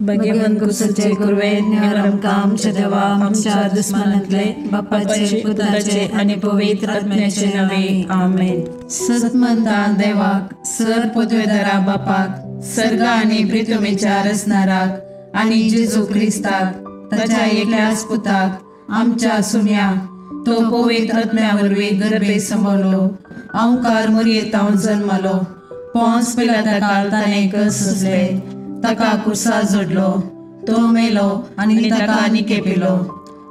भगवंत कुसाचे कुरवे निवर आमकां आमच्या देवा आमच्या दुस्मानांतले बापाचे पुताचे आनी पवित्र आत्म्याचे नांवे आमेन. सतमंता देवाक सर पदवेदारा बापाक सर्गा आनी प्रितुमेच्या रचणाराक आनी जेजू क्रिस्ताक ताच्या एकल्याच पुताक आमच्या सुम्या तो पवित्र आत्म्या वरवीं गर्भे सांबाळलो अंकार मुरयेतावन जल्मलो पोंस पिलाता काल ताणें कस सोंसले ताका कुर्सा जोडलो तो मेलो आनी ताका निकेपिलो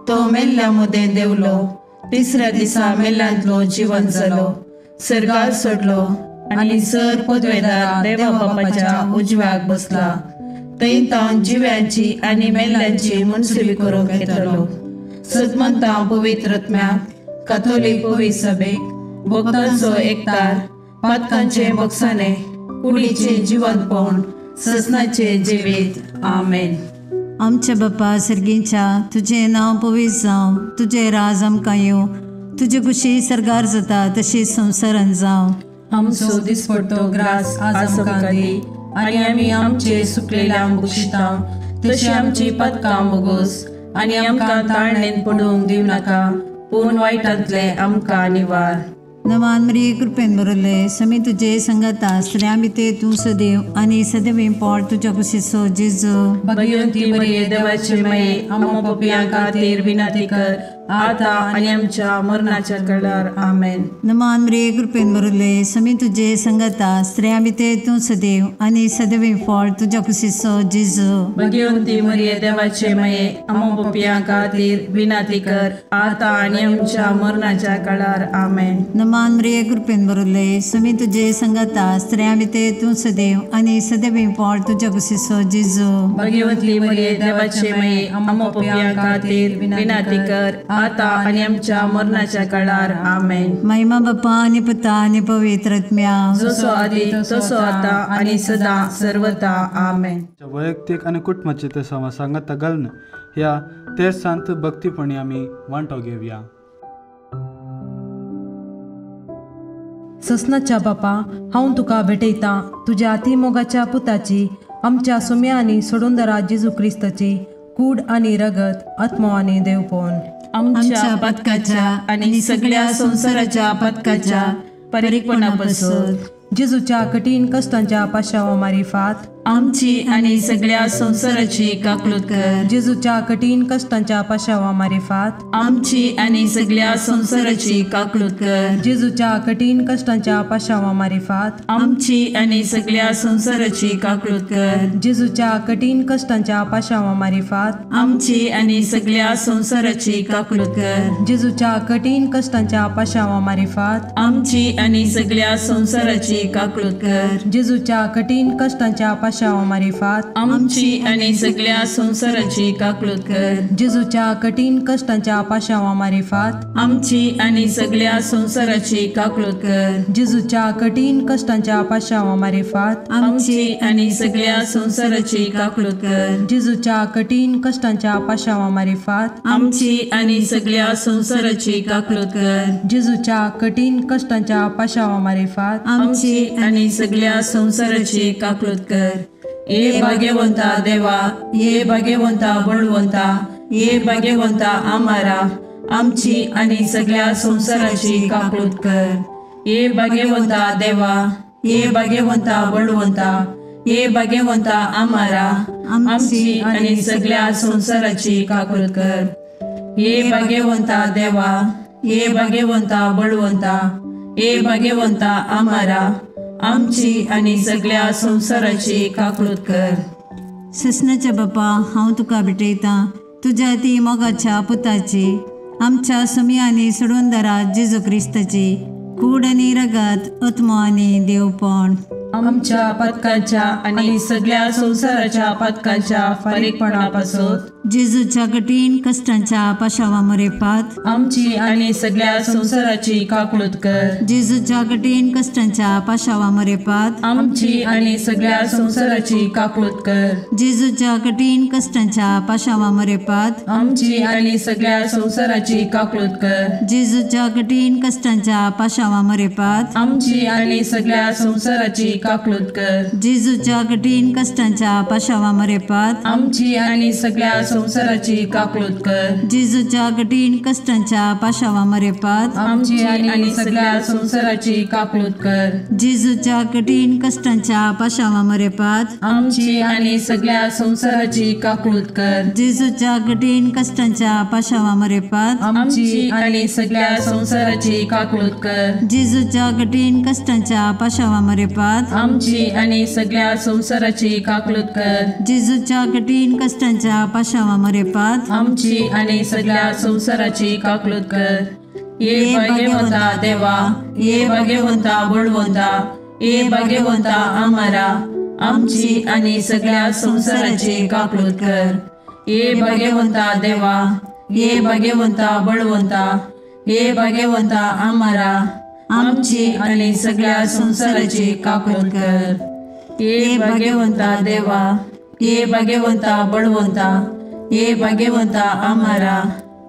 तो मेल्ल्या मदें देंवलो तिसऱ्या दिसा मेल्ल्यांतलो जिवन जालो सर्गार सोडलो आनी सर पदवेदार देवा बापाच्या उजव्याक बसला थंय तावन जिव्यांची आनी मेल्ल्यांची मुनसुबी करूंक येतलो. सतमंता पवित्र आत्म्याक काथोलीक पवित्र सभेक भक्तांचो एकतार पातकांचे बोगसाणे कुडीचे जिवंतपण ससनाचे जिवीत आमेन. आमच्या बापा सर्गीच्या तुजें नांव पवित्र जावं, तुजें राज आमकां येवं, तुजी खुशी सर्गार जाता तशी संवसारान जावं. आमचो दिसपडतो ग्रास आज आमकां दी आनी आमी आमचे सुकलेल्या बक्षिता तशी आमची पातकां बोगोस आनी आमकां ताळणेन पडूंक दिवं नाका पूण वायटांतले आमकां निवार. नवान मरिये कृपेन भरले समी तुजे संगता स्त्रियां भितर तूं सदैव आनी सदैव पोट तुज्या कुशीचो जेजू. भगवंती मरिये देवाचे माये आम्हा पापयां खातीर विनंती कर आता आनी आमच्या मरणाच्या वेळार आमेन. नमान मरिये कृपेन भरले समी तुजे संगता स्त्रियां भितर तूं सदैव आनी सदैव पोट तुज्या कुशीचो जेजू. भगवंती मरिये देवाचे माये आम्हा पापयां खातीर विनंती कर आता आनी आमच्या मरणाच्या वेळार आमेन. नमान मरिये कृपेन भरले समी तुजे संगता स्त्रियां भितर तूं सदैव आनी सदैव पोट तुज्या कुशीचो जेजू. भगवंती मरिये देवाचे माये आम्हा पापयां खातीर विनंती कर आता आनी आमच्या मरणाच्या काळार आमेन. महिमा बापा आनी पुता आनी पवित्र आत्म्या जसो आदी तसो आता आनी सदा सर्वता आमेन. वैयक्तीक आनी कुटुंबाचे ते सांगाता घालून ह्या ते संत भक्तीपणी आमी वांटो घेवया. ससनाच्या बापा हांव तुका भेटयतां तुज्या अतिमोगाच्या पुताची आमच्या सुम्या आनी सोडूनदारा जेजू क्रिस्ताची कूड आनी रगत आत्मो आनी देवपण आमच्या पथकाच्या आनी सगळ्या संवसाराच्या पथकाच्या परिपणापासून जेजूच्या कठीण कष्टांच्या पाशावा मारिफात आमची आनी सगळ्या संवसाराची काकलूत कर. जेजूच्या कठीण कष्टांच्या पाशावा मारिफात आमची आनी सगळ्या संवसाराची काकलूत कर. जेजूच्या कठीण कष्टांच्या पाशावा मारिफात आमची आनी सगळ्या संवसाराची काकलूत कर. जेजूच्या कठीण कष्टांच्या पाशावा मारिफात आमची आनी सगळ्या संवसाराची काकलूत कर. जेजूच्या कठीण कष्टांच्या पाशावा मारिफात आमची आनी सगळ्या संवसाराची काकलूत कर. जेजूच्या कठीण कष्टांच्या पाशावा मारिफात आमची आनी सगळ्या संवसाराची काकलूत कर. जेजूच्या कठीण कष्टांच्या पाशावा मारिफात आमची आनी सगळ्या संवसाराची काकलूत कर. जेजूच्या कठीण कष्टांच्या पाशावा मारिफात आमची आनी सगळ्या संवसाराची काकलूत कर. जेजूच्या कठीण कष्टांच्या पाशावा मारिफात आमची आनी सगळ्या संवसाराची काकलूत कर. जेजूच्या कठीण कष्टांच्या पाशावा मारिफात आमची आनी सगळ्या संवसाराची काकलूत कर. ये भाग्यवंता देवा, ये भाग्यवंता बळवंता, ये भाग्यवंता आमारा आमची आनी सगळ्या संवसाराची काकलूत कर. ये भाग्यवंता देवा, ये भाग्यवंता बळवंता, ये भाग्यवंता आमारा आमची आनी सगळ्या संवसाराची काकलूत कर. ये भाग्यवंता देवा, ये भाग्यवंता बळवंता, ये भाग्यवंता आमारा आमची आनी सगळ्या संवसाराची काकलूत कर. ससनाच्या बापा हांव तुका भेटयतां तुज्या ती मोगाच्या पुताची आमच्या सुमी आनी सोडूनदारा जेजू क्रिस्ताची कूड आनी रगत आत्मो आनी देवपण आमच्या पथकाच्या आनी सगळ्या संवसाराच्या पथकाच्या फारीकपणापासून जेजूच्या कठीण कश्टांच्या पाशावा मरेपात आमची आनी सगळ्या संवसाराची काकळूत कर। जेजूच्या कठीण कश्टांच्या पाशावा मरेपात आमची आनी सगळ्या संवसाराची काकळूत कर। जेजूच्या कठीण कश्टांच्या पाशावा मरेपात आमची आनी सगळ्या संवसाराची काकळूत कर। जेजूच्या कठीण कश्टांच्या पाशावा मरेपात आमची आनी सगळ्या संवसाराची काकळूत कर। जेजूच्या कठीण कश्टांच्या पाशावा मरेपात आमची आनी सगळ्या संवसाराची काकळूत कर। जेजूच्या कठीण कश्टांच्या पाशावा मरेपात आमची आनी सगळ्या संवसाराची काकळूत कर। जेजूच्या कठीण कश्टांच्या पाशावा मरेपात आमची आनी सगळ्या संवसाराची काकळूत कर। जेजूच्या कठीण कश्टांच्या पाशावा मरेपात आमची आनी सगळ्या संवसाराची काकळूत कर। जेजूच्या कठीण कश्टांच्या पाशावा मरेपात आमची आनी सगळ्या संवसाराची काकळूत कर। जेजूच्या कठीण कश्टांच्या पाशावा मरेपात आमची आनी सगळ्या संवसाराची काकळूत कर। ये भाग्यवंता देवा, ये भाग्यवंता बळवंता, ये भाग्यवंता आमारा, आमची आनी सगळ्या संवसाराची काकळूत कर। ये भाग्यवंता देवा, ये भाग्यवंता बळवंता, ये भाग्यवंता आमारा, आमची आनी सगळ्या संवसाराची काकळूत कर। ये भाग्यवंता देवा, ये भाग्यवंता बळवंता, ये भाग्यवंता आमारा,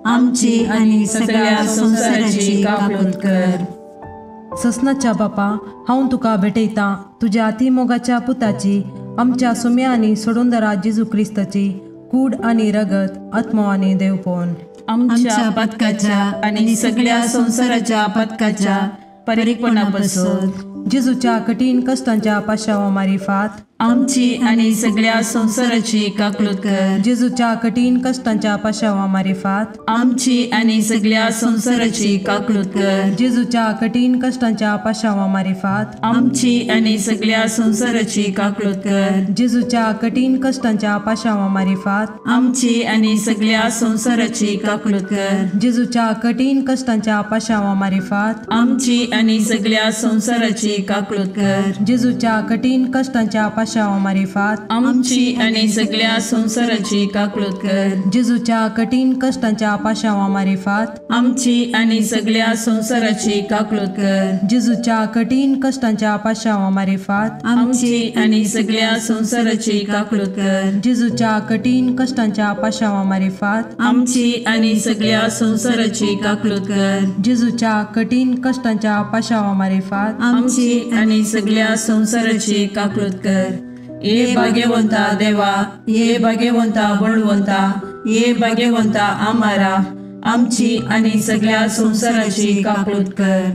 आमची आनी सगळ्या संवसाराची काकळूत कर। ससनाच्या बापा, हांव तुका भेटयतां तुज्या अतिमोगाच्या पुताची, आमच्या सुम्या आनी सोडूनदारा जेजू क्रिस्ताची कूड आनी रगत, आत्मो आनी देवपण आमच्या पथकाच्या आनी सगळ्या संवसाराच्या पथकाच्या परीकपणापासून जेजूच्या कठीण कश्टांच्या पाशावा मारिफात आमची आनी सगळ्या संवसाराची काकळूत कर। जेजूच्या कठीण कश्टांच्या पाशावा मारिफात आमची आनी सगळ्या संवसाराची काकळूत कर। जेजूच्या कठीण कश्टांच्या पाशावा मारिफात आमची आनी सगळ्या संवसाराची काकळूत कर। जेजूच्या कठीण कश्टांच्या पाशावा मारिफात आमची आनी सगळ्या संवसाराची काकळूत कर। जेजूच्या कठीण कश्टांच्या पाशावा मारिफात आमची आनी सगळ्या संवसाराची काकळूत कर। जेजूच्या कठीण कश्टांच्या पाशावा मारिफात आमची आनी सगळ्या संवसाराची काकळूत कर। जेजूच्या कठीण कश्टांच्या पाशावा मारिफात आमची आनी सगळ्या संवसाराची काकळूत कर। जेजूच्या कठीण कश्टांच्या पाशावा मारिफात आमची आनी सगळ्या संवसाराची काकळूत कर। जेजूच्या कठीण कश्टांच्या पाशावा मारिफात आमची आनी सगळ्या संवसाराची काकळूत कर। जेजूच्या कठीण कश्टांच्या पाशावा मारिफात आमची आनी सगळ्या संवसाराची काकळूत कर। ये भाग्यवंता देवा, ये भाग्यवंता बळवंता, ये भाग्यवंता आमारा, आमची आनी सगळ्या संवसाराची काकळूत कर।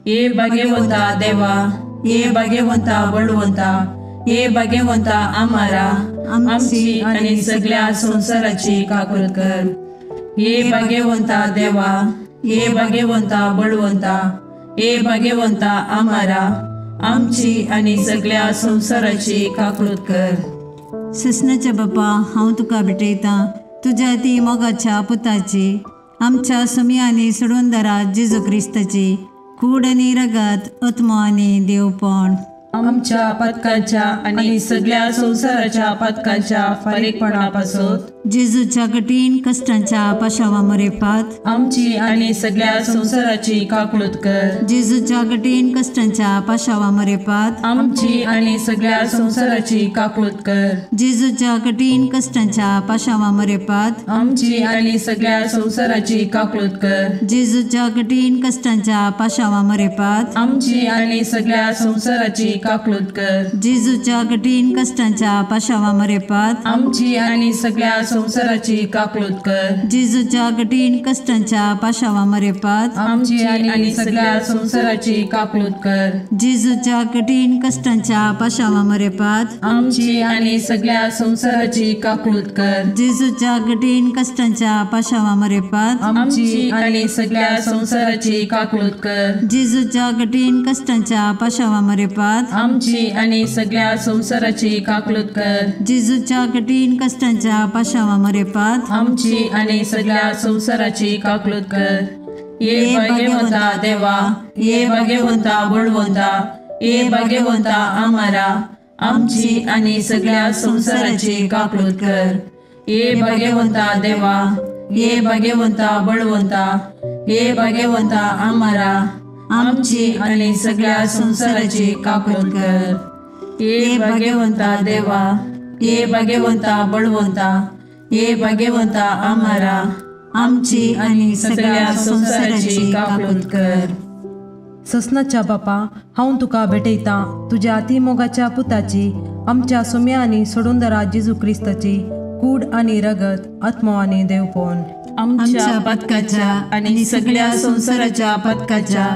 ये भाग्यवंता देवा, ये भाग्यवंता बळवंता, ये भाग्यवंता आमारा, आमची आनी सगळ्या संवसाराची काकळूत कर। ये भाग्यवंता देवा, ये भाग्यवंता बळवंता, ये भाग्यवंता आमारा, आमची आनी सगळ्या संवसाराची काकळूत कर। ससनाच्या बापा, हांव तुका भेटयतां तुज्या ती मोगाच्या पुताची, आमच्या सुम्या आनी सोडूनदारा जेजू क्रिस्ताची कूड आनी रगत, आत्मो आनी देवपण आमच्या पथकाच्या आनी सगळ्या संवसाराच्या पथकाच्या फारीकपणापासून जेजूच्या कठीण कश्टांच्या पाशावा मरेपात आमची आनी सगळ्या संवसाराची काकळूत कर। जेजूच्या कठीण कश्टांच्या पाशावा मरेपात आमची आनी सगळ्या संवसाराची काकळूत कर। जेजूच्या कठीण कश्टांच्या पाशावा मरेपात आमची आनी सगळ्या संवसाराची काकळूत कर। जेजूच्या कठीण कश्टांच्या पाशावा मरेपात आमची आनी सगळ्या संवसाराची काकळूत कर। जेजूच्या कठीण कश्टांच्या पाशावा मरेपात आमची आनी सगळ्या संवसाराची काकळूत कर। जेजूच्या कठीण कश्टांच्या पाशावा मरेपात आमची आनी सगळ्या संवसाराची काकळूत कर। जेजूच्या कठीण कश्टांच्या पाशावा मरेपात आमची आनी सगळ्या संवसाराची काकळूत कर। जेजूच्या कठीण कश्टांच्या पाशावा मरेपात आमची आनी सगळ्या संवसाराची काकळूत कर। जेजूच्या कठीण कश्टांच्या पाशावा मरेपात आमची आनी सगळ्या संवसाराची काकळूत कर। जेजूच्या कठीण कश्टांच्या पाशावा मरेपात आमची आनी सगळ्या संवसाराची काकळूत कर। ये भाग्यवंता देवा, ये भाग्यवंता बळवंता, ये भाग्यवंता आमारा, आमची आनी सगळ्या संवसाराची काकळूत कर। ये भाग्यवंता देवा, ये भाग्यवंता बळवंता, ये भाग्यवंता आमारा, आमची आनी सगळ्या संवसाराची काकूट कर। ये भाग्यवंता देवा, ये भाग्यवंता बळवंता, ये भाग्यवंता आमारा, आमची आनी सगळ्या संवसाराची काकूट कर। ससनाच्या बापा, हांव तुका भेटयतां तुज्या अतिमोगाच्या पुताची, आमच्या सुम्या आनी सोडूंदरा जेजू क्रिस्ताची कूड आनी रगत, आत्मो आनी देवपण आमच्या पथकाच्या आनी सगळ्या संवसाराच्या पथकाच्या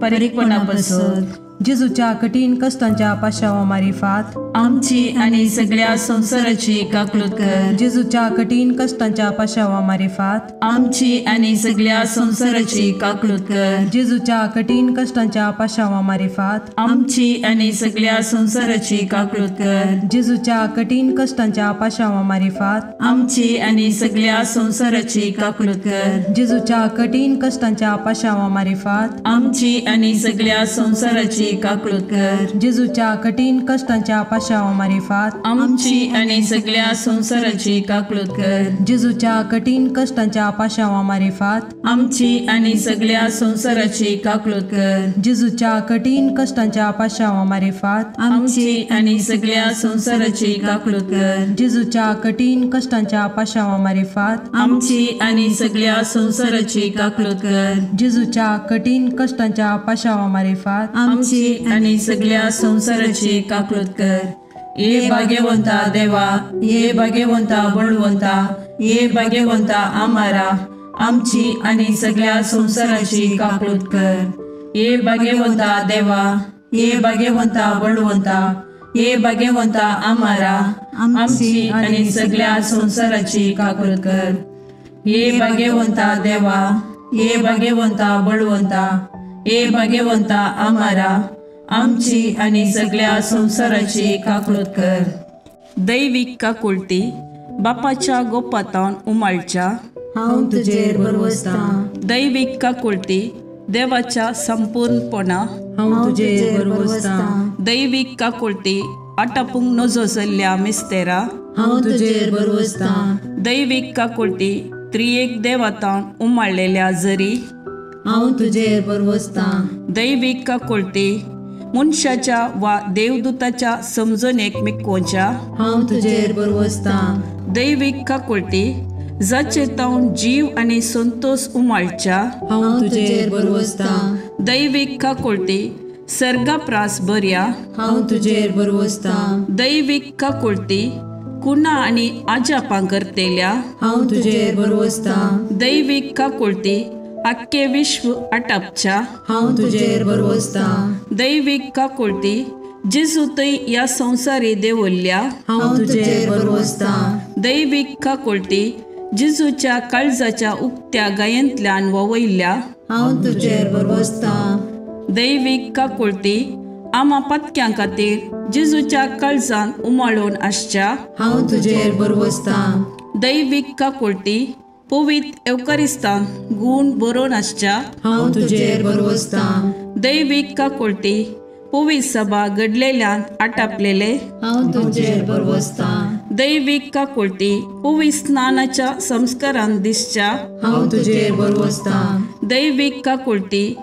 परीकपणापासून जेजूच्या कठीण कष्टांच्या पाशावा मारिफात आमची आनी सगळ्या संवसाराची काकूट कर। जेजूच्या कठीण कष्टांच्या पाशावा मारिफात आमची आनी सगळ्या संवसाराची काकूट कर। जेजूच्या कठीण कष्टांच्या पाशावा मारिफात आमची आनी सगळ्या संवसाराची काकूट कर। जेजूच्या कठीण कष्टांच्या पाशावा मारिफात आमची आनी सगळ्या संवसाराची काकूट कर। जेजूच्या कठीण कष्टांच्या पाशावा मारिफात आमची आनी सगळ्या संवसाराची काकूट कर। जेजूच्या कठीण कष्टांच्या पाशावा मारिफात आमची आनी सगळ्या संवसाराची काकूट कर। जेजूच्या कठीण कष्टांच्या पाशावा मारिफात आमची आनी सगळ्या संवसाराची काकूट कर। जेजूच्या कठीण कष्टांच्या पाशावा मारिफात आमची आनी सगळ्या संवसाराची काकूट कर। जेजूच्या कठीण कष्टांच्या पाशावा मारिफात आमची आनी सगळ्या संवसाराची काकूट कर। जेजूच्या कठीण कष्टांच्या पाशावा मारिफात आमची आनी सगळ्या संवसाराची काकूट कर। ये भाग्यवंता देवा, ये भाग्यवंता बळवंता, ये भाग्यवंता आमारा, आमची आनी सगळ्या संवसाराची काकूट कर। ये भाग्यवंता देवा, ये भाग्यवंता बळवंता, ये भाग्यवंता आमारा, आमची आनी सगळ्या संवसाराची काकूट कर। ये भाग्यवंता देवा, ये भाग्यवंता बळवंता, ये भाग्यवंता आमारा, आमची आनी सगळ्या संवसाराची काकूट कर। दैवीक काकुळटी बापाच्या गोपातान उमाळच्या हांव तुजेर भरवसतां। दैवीक काकुळटी देवाच्या संपूर्णपणा हांव तुजेर भरवसतां। दैवीक काकुळटी आटापूंक नजो जाल्ल्या मिस्तेरा हांव तुजेर भरवसतां। दैवीक काकुळटी त्रियेक देवातान उमाळलेल्या जरी हांव तुजेर भरवसतां। दैवीक काकुळटी मनशाच्या वा देवदूताच्या समजणेक मिकोवच्या हांव तुजेर भरवसतां। दैवीक काकुळटी जाचे तावन जीव आनी संतोष उमाळच्या हांव तुजेर भरवसतां। दैवीक काकुळटी सर्गाप्रास बऱ्या हांव तुजेर भरवसतां। दैवीक काकुळटी कुणा आनी आजापां करतेल्या हांव तुजेर भरवसतां। दैवीक काकुळटी आख्खे विश्व आटापच्या हांव तुजेर भरवसतां। दैवीक काकुळटी जेजू थंय ह्या संवसारी देवल्ल्या हांव तुजेर भरवसतां। दैवीक काकुळटी जेजूच्या काळजाच्या उक्त्या गायेंतल्यान ववयल्ल्या हांव तुजेर भरवसतां। दैवीक काकुळटी आमा पातक्यां खातीर जेजूच्या काळजान उमाळून आसच्या हांव तुजेर भरवसतां। दैवीक काकुळटी पवित्र एवकारिस्तान गूण बरोवन आसच्या हांव तुजेर भरवसतां। दैवीक काकुळटी पवित्र सभा घडलेल्यान आटापलेले हांव तुजेर भरवसतां। दैवीक काकुळटी पवित्र स्नानाच्या संस्कारान दिसच्या हांव तुजेर भरवसतां। दैवीक काकुळटी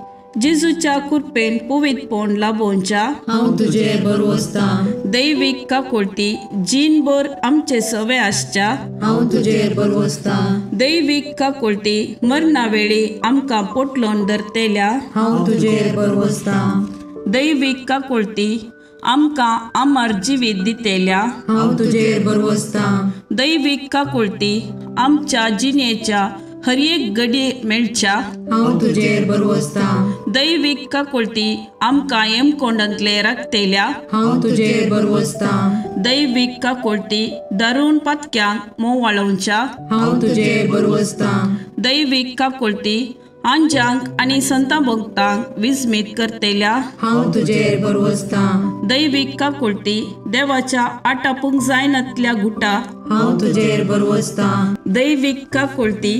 जेजूच्या कृपेन पवित्रपण लाभोवच्या हांव तुजेर भरवसतां। दैवीक काकुळटी जीणभर आमचे सवे आसच्या हांव तुजेर भरवसतां। दैवीक काकुळटी मरणा वेळी आमकां पोटलोन धरतेल्या हांव तुजेर भरवसतां। दैवीक काकुळटी आमकां आमार जिवीत दितेल्या हांव तुजेर भरवसतां। दैवीक काकुळटी आमच्या जिणेच्या हर एक घडये मेळच्या हांव तुजेर भरवसतां। दैवीक काकुळटी आमकां येमकोंडांतले राखतेल्या हांव तुजेर भरवसतां। दैवीक काकुळटी दारून पातक्यांक मोवाळोवच्या हांव तुजेर भरवसतां। दैवीक काकुळटी आंजांक आनी संता भक्तांक विस्मीत करतेल्या हांव तुजेर भरवसतां। दैवीक काकुळटी देवाच्या आटापूंक जायनातल्या गुटा हांव तुजेर भरवसतां। दैवीक काकुळटी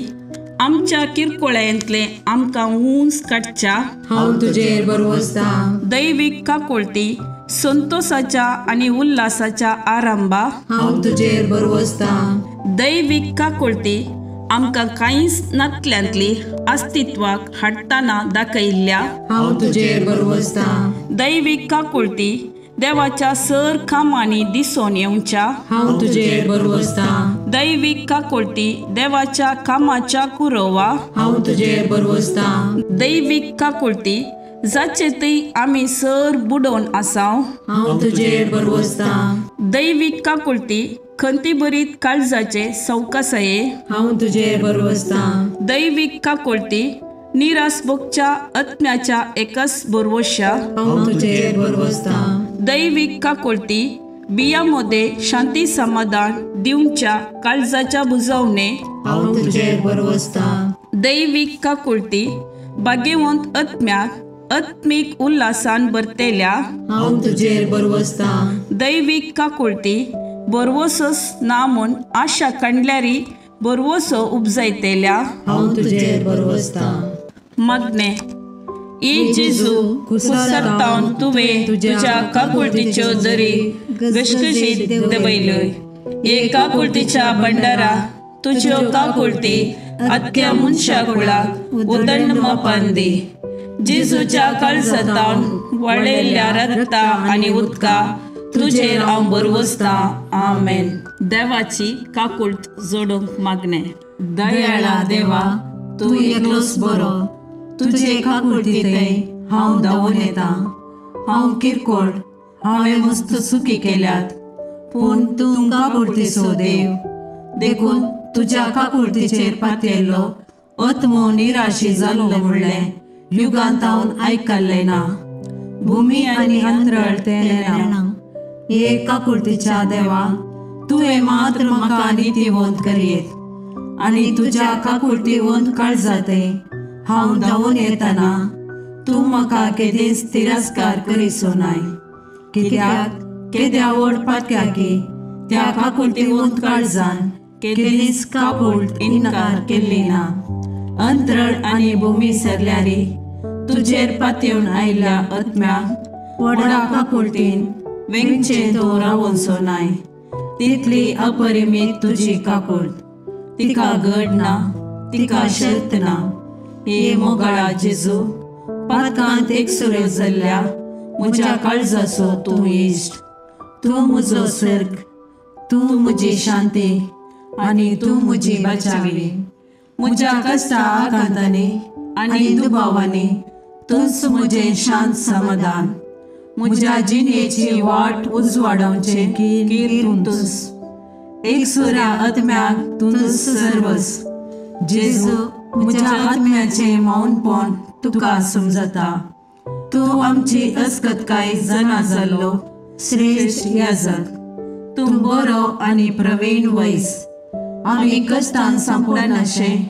आमच्या किरकोळ्यांतले आमकां उंच काडच्या हांव तुजेर भरवसतां। दैवीक काकुळटी संतोषाच्या आनी उल्हासाच्या आरंभा हांव तुजेर भरवसतां. दैवीक काकुळटी आमकां कांयच नातल्यांतली अस्तित्वाक हाडटना दाखयल्ल्या हांव तुजेर भरवसतां. दैवीक काकुळटी देवाच्या सर कामांनी दिसून येवच्या हांव तुजेर भरवसतां. दैवीक काकुळटी देवाच्या कामाच्या कुरोवा हांव तुजेर भरवसतां. दैवीक काकुळटी जाचे थंय आमी सर बुडोवन आसाव हांव तुजेर भरवसतां. दैवीक काकुळटी खंतीभरीत काळजाचे सवकासाये हांव तुजेर भरवसतां. दैवीक काकुळटी निराश भोगच्या आत्म्याच्या एकच भरवश्या हांव तुजेर भरवसतां. दैवीक काकुळटी बिया मध्ये शांती समाधान दिवच्या काळजाच्या बुजवणे हांव तुजेर भरवसतां. दैवीक काकुळटी भाग्यवंत आत्म्याक आत्मीक उल्हासान भरतेल्या हांव तुजेर भरवसतां. दैवीक काकुळटी भरवसोच ना म्हूण आशा काडल्यारी भरवसो उपजायतेल्या हांव तुजेर भरवसतां. मागणें. ए जेजू, कुसरतावन तुवें तुज्या काकुळटीच्यो दरी घसघशीत दवयल्यो. हे काकुळटीच्या भंडारा तुज्यो काकुळटी आख्या मनशा कुळाक उदंड मापान दी. जेजूच्या काळजांतावन वळयल्ल्या रक्ता आनी उदका तुजेर हांव भरवसतां. आमेन. देवाची काकुळट जोडूंक मागणें. दयाळा देवा, तूं एकलोच बरो. तुजे काकुळटी थंय हांव धांवून येता. हांव किरकोळ, हांवें मस्त चुकी केल्यात, पूण तूं काकुळटीचो देव. देखून तुज्या काकुळटीचेर पातयेल्लो आत्मो निराशी जालो म्हणलें युगांत हांव आयकल्लें ना. भुमी आनी अंतरळ तें नेणा. हे काकुळटीच्या देवा, तुवें मात्र म्हाका नितीवंत करयेत आनी तुज्या काकुळटीवंत काळजाते हांव धांवून येतना तूं म्हाका केदींच तिरस्कार करिसो नाय. कित्याक केद्या व्हड पातक्याकी त्या काकुळटीवंत काळजान केदींच काकुळट इन्कार केल्ली ना. अंतरळ आनी भूमी सरल्यारी तुजेर पातयेवन आयिल्ल्या आत्म्याक व्हडा काकुळटीन वेंगचें तूं रावोनसो नाय. तितली अपरिमीत तुजी काकुळट, तिका गड ना, तिका शर्त ना. हे मोगाळा जेजू, पातकांत एकसुरो जाल्ल्या म्हज्या काळजाचो तूं इश्ट. तूं म्हजो सर्ग, तूं म्हजी शांती आनी तूं म्हजी बचावी. म्हज्या कश्टा आकांतांनी आनी दुबावांनी तूंच म्हजें शांत समाधान. म्हज्या जिणेची वाट उजवाडावचें कीर तूंच. एकसुऱ्या आत्म्याक तूंच सर्वस. जेजू, म्हज्या आत्म्याचें मौनपण तुका समजता. तूं आमची अस्कतकाय जाणा जाल्लो श्रेश्ठ याजक. तूं बरो आनी प्रवीण वैस. आमी कश्टान सांपडनाशें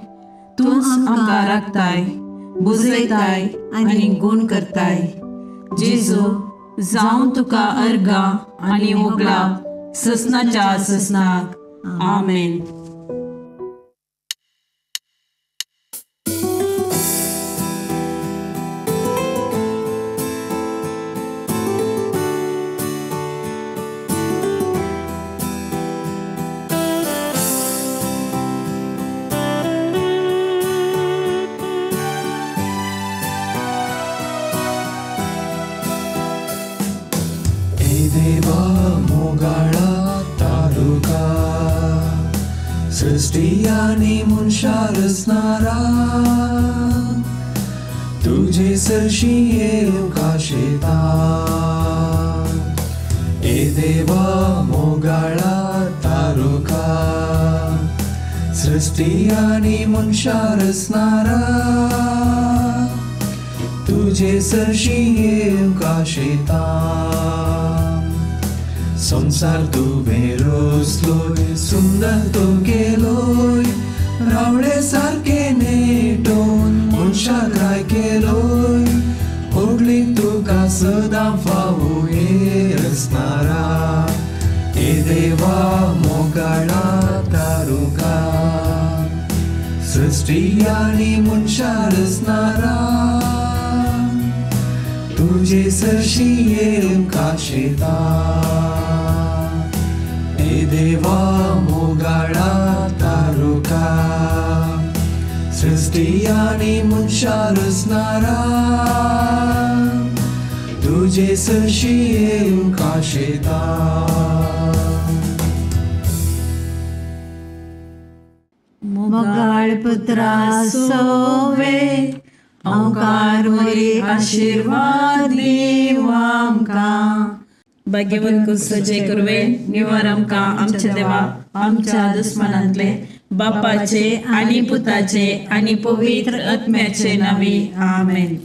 तूंच आमकां राखताय, बुजयताय आनी गूण करताय. जेजू, जावं तुका अर्गां आनी होगळाप ससनाच्या ससनाक. आमेन. सृष्टी मनशा रचणारा तुझे सरशी येवंक आशेता. ए देवा मोगाळा तारुका, सृष्टी मनशा रचणारा तुझे सरशी येवंक आशेता. संसार तुवें रचलोय, सुंदर तो केलोय, रावळे सारके नेटोवन मनशाक राय केलोय. होगली तुका सदां फावो हे रचणारा, हे देवा मोगाळा तारुका, सृष्टी आनी मनशा रचणारा तुजे सरशी येवंक आशेता. ए देवा मोगाळा तारुका, सृष्टी आनी मनशां रचणारा, तुजे सरशी येवंक आशेता. मोगाळ पुत्रा सोवे ओंकार मोरी आशीर्वाद दीव आमकां. भाग्यवंत कुसचे कुरवे निवार आमकां आमच्या देवा आमच्या दुस्मानांतले बापाचे आनी पुताचे आनी पवित्र आत्म्याचे नांवी आमेन.